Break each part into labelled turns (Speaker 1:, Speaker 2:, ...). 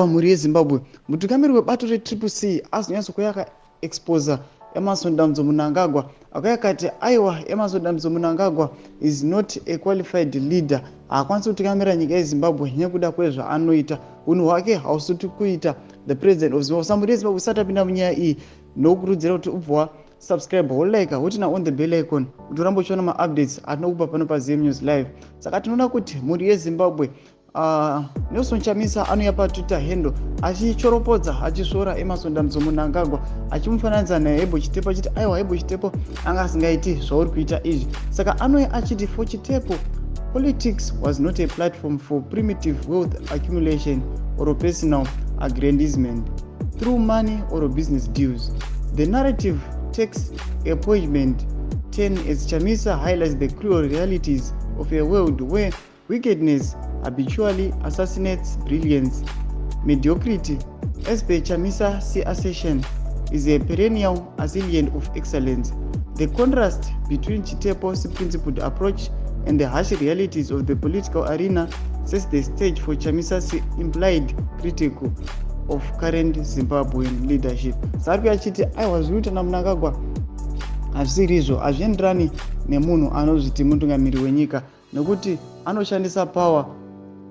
Speaker 1: Mhuri yeZimbabwe, mutungamiri webato reTriple C azonyatsokuuya akaexposa Emmerson Dambudzo Mnangagwa. Akauya akati, aiwa, Emmerson Dambudzo Mnangagwa is not a qualified leader, haakwanisi kutungamira nyika yeZimbabwe nekuda kwezvaanoita, unhu hwake hausuti kuita the president of Zimbabwe. Saka mhuri yeZimbabwe, usati apinda munyaya iyi, ndokurudzira kuti ubva wasubscribe, wolike, woturn on the bell icon kuti urambe uchiona maupdates atinokupa pano paZM News Live. Saka tinoona kuti, mhuri yeZimbabwe, Nelson Chamisa anouya paTwitter handle achichoropodza, achisvora Emmerson Dambudzo Mnangagwa, achimufananidza naAbel Chitepo, achiti, aiwa, Abel Chitepo anga asingaiti zvauri kuita izvi. Saka anouya achiti, "For Chitepo, politics was not a platform for primitive wealth accumulation or personal aggrandizement through money or business deals." The narrative takes a poignant turn as Chamisa highlights the cruel realities of a world where wickedness habitually assassinates brilliance. Mediocrity, as per Chamisa's assertion, is a perennial assailant of excellence. The contrast between Chitepo's principled approach and the harsh realities of the political arena sets the stage for Chamisa's implied critique of current Zimbabwean leadership. Saka achiti, aiwa, zviri kuita naMnangagwa hazvisiri izvo, hazvienderani nemunhu anozviti mutungamiri wenyika, nekuti anoshandisa power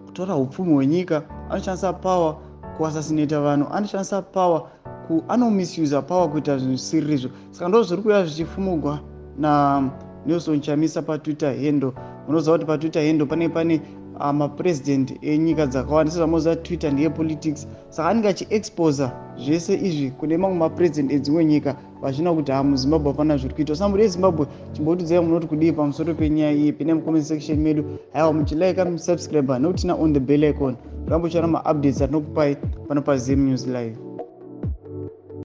Speaker 1: kutora upfumi hwenyika, anoshandisa power kuassassinata vanhu, anoshandisa power, anomisusa power kuita zvinhu zvisiririzvo. Saka ndo zviri kuuya zvichifumugwa naNelson Chamisa paTwitter handle. Munoziva kuti paTwitter handle pane mapresident enyika dzakawanda. Sezvamunoziva, Twitter ndeyepolitics, saka anenge achiexposa zvese izvi kune mamwe mapresident edzimwe nyika, vachiona kuti ha, muZimbabwe hapana zviri kuitwa. Saka mhuri yeZimbabwe, chimbotiudzai munoti kudii pamusoro penyaya iyi. Pine mucomment section medu. Haiwa, muchilike, musubscribe nekuturn on the bell icon, rambo uchiona maupdates atinokupai pano paZim News Live.